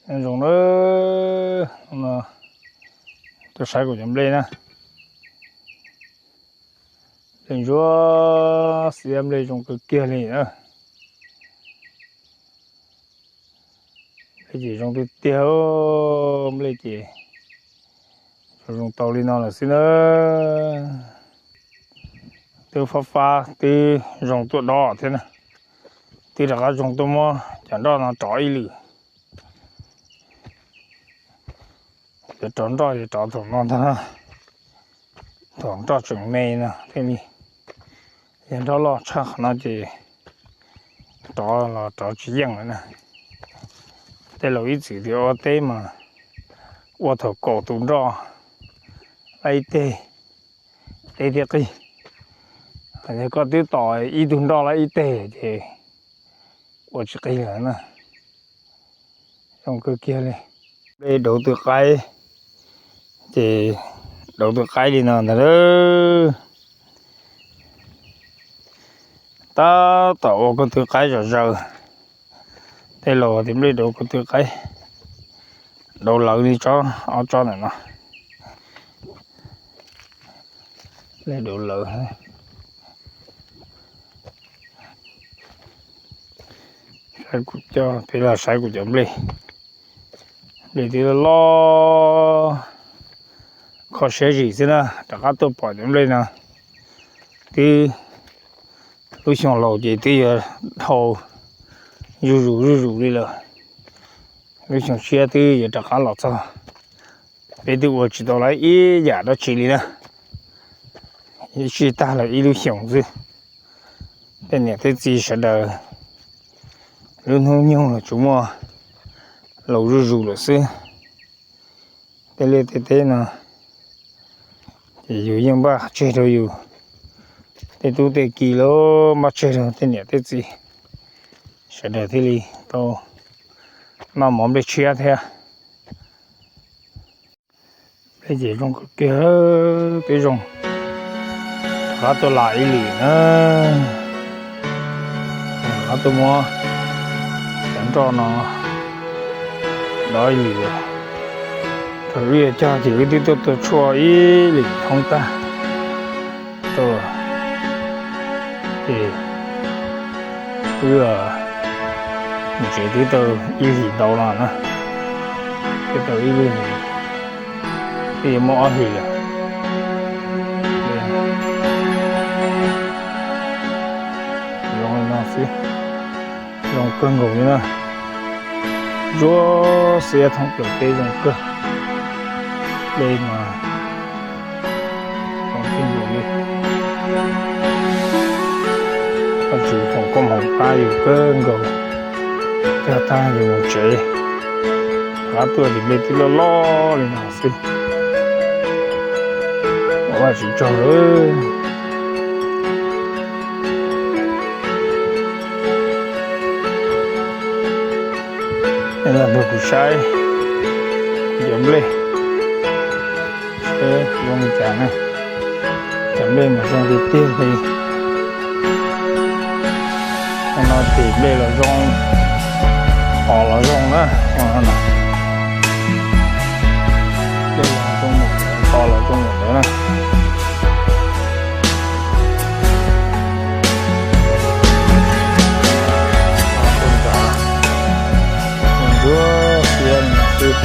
Nyob zoo na, no tuaj saib kuv cov nplej na. Nplej ntsuab xiab, nplej zoo kawg kiag li na. Nplej ces zoo tiag tiag, nplej ces zoo tau li no lawm xwb na. Twb fab fab twb zoo tuaj dob thiab na. Twb rov qab zoo tuaj muab cov nroj no rov ib lwm. Yuav rov nroj ces rov thaum no ntag na. Thaum nroj tseem me no thiaj li, yog nroj loj tshaj qhov no ces rov los rov tsis yeej lawm na. Tej laus ib txwm tias ua teb mas ua thaum kaum tus nroj lawm ib teg, teb thiaj qig. Yog koj twb tom ib tug nroj lawm ib teg ces ua tsis qig lawm na. Zoo kawg kiag li. Nplej dauv tw qaib, ces dauv tw qaib li no ntag lauj. Tab tom ua ko tw qaib zom zaws. Tej laus tias nplej dauv ko tw qaib, dauv lawv li tsob, ob tsob ntawm no. Nplej dauv lawv. Saib kuv cov, peb los saib kuv cov nplej. Nplej twb loj loj, kho siab zim xwb na, rov qab tuaj pom cov nplej no. Twb lub xyoo laus ces twb yuav dhau zuj zus zuj zus li lawm. Lub xyoo tshiab twb yuav rov qab los txog. Peb twb ua tsis tau lawv ib yam dab tsi li na, ib sij tag lawm ib lub xyoos xwb. Tej niam tej txiv sawv daws lub hnub nyoog los tsuas muaj laus zuj zus lawm xwb. Tej liaj tej teb no ces yus yeej npaj tseg rau yus tej tub tej ki los npaj tseg rau tej niam tej txiv, sawv daws thiaj li tau noj mov nplej tshiab thiab. Nplej ces zoo kawg kiag, twb zoo. Rov qab tuaj lam ib lwm na, rov qab tuaj muab cov nroj no dob ib lwm. Thaum wb yuav cog ces wb twb tuaj tua tshuaj ib lwm thoob tag rau, ces wb mus tsev twb tau ib hlis ntau no na, twb tau ib lub hlis, twb yuav muaj ob hlis lawm. Zoo li no xwb, zoo kawg nkaus li na. Ntsuab xiab thoob plaws teb zoo kawg. Nplej mas zoo kawg nkaus li. Koj tsis foom koob hmoov pab yus kawg nkaus, cog tag yus mus tsev, rov qab tuaj ces nplej twb loj loj li no xwb. Ua Vajtswv tsaug lawm. Nrog kuv saib cov nplej seb zoo li cas na. Cov nplej mas zoo tiag tiag li. Qhov no ces nplej los zoo, qos los zoo na, qhov no na. Nplej los zoo, qos los zoo ntawd na. Ntsuab xiab li no xwb.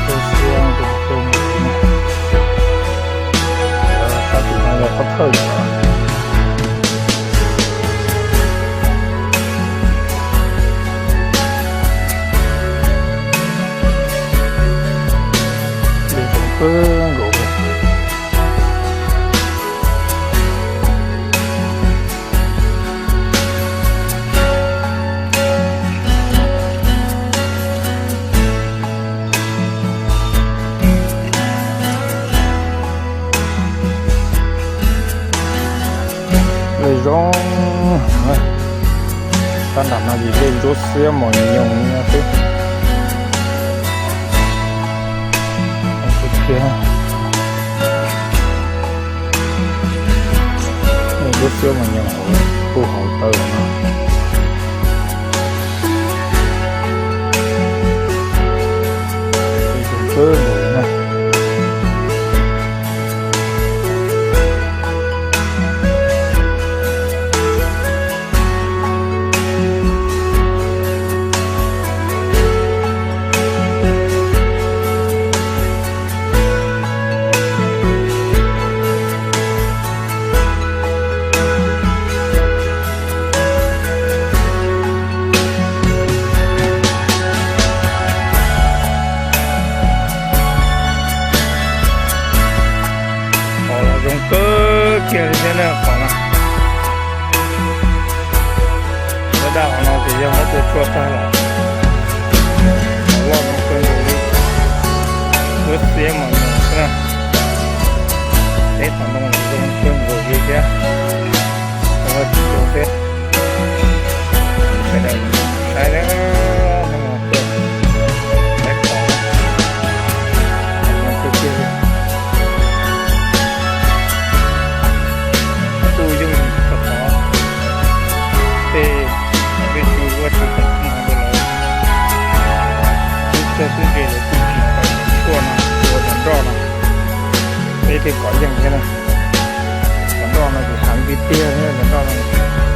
Ntsuab xiab, ntsuab xiab. Sab tim no yog qhov thawj. Nplej zoo kawg nkaus li. Nplej zoo, tab nram no ces nplej ntsuab xiab mos nyoos li no xwb. Nplej ntsuab xiab mos nyoos hauv, puag hauv taw no. kiag li thiab na qhov no. Lawv daj qhov no ces yog muab tua tshuaj tag lawm. Qhov loj no kawg nkaus li, lub xiab mos nyoos xwb na. Peb qhov no zoo kawg nkaus li thiab. Qhov no tsis zoo thiab. Sawv daws saib na, no tuaj, saib qhov no tiag tiag li. Kuj yooj yim txog qhov tej peb tsis ua tsis tau no rau lawv, tub txawj tub ntse lawv kuj tsis tau tshuaj no ua cov nroj no, peb thiaj kov yeej thiab na. Cov nroj no ces heev tiag tiag thiab, cov nroj no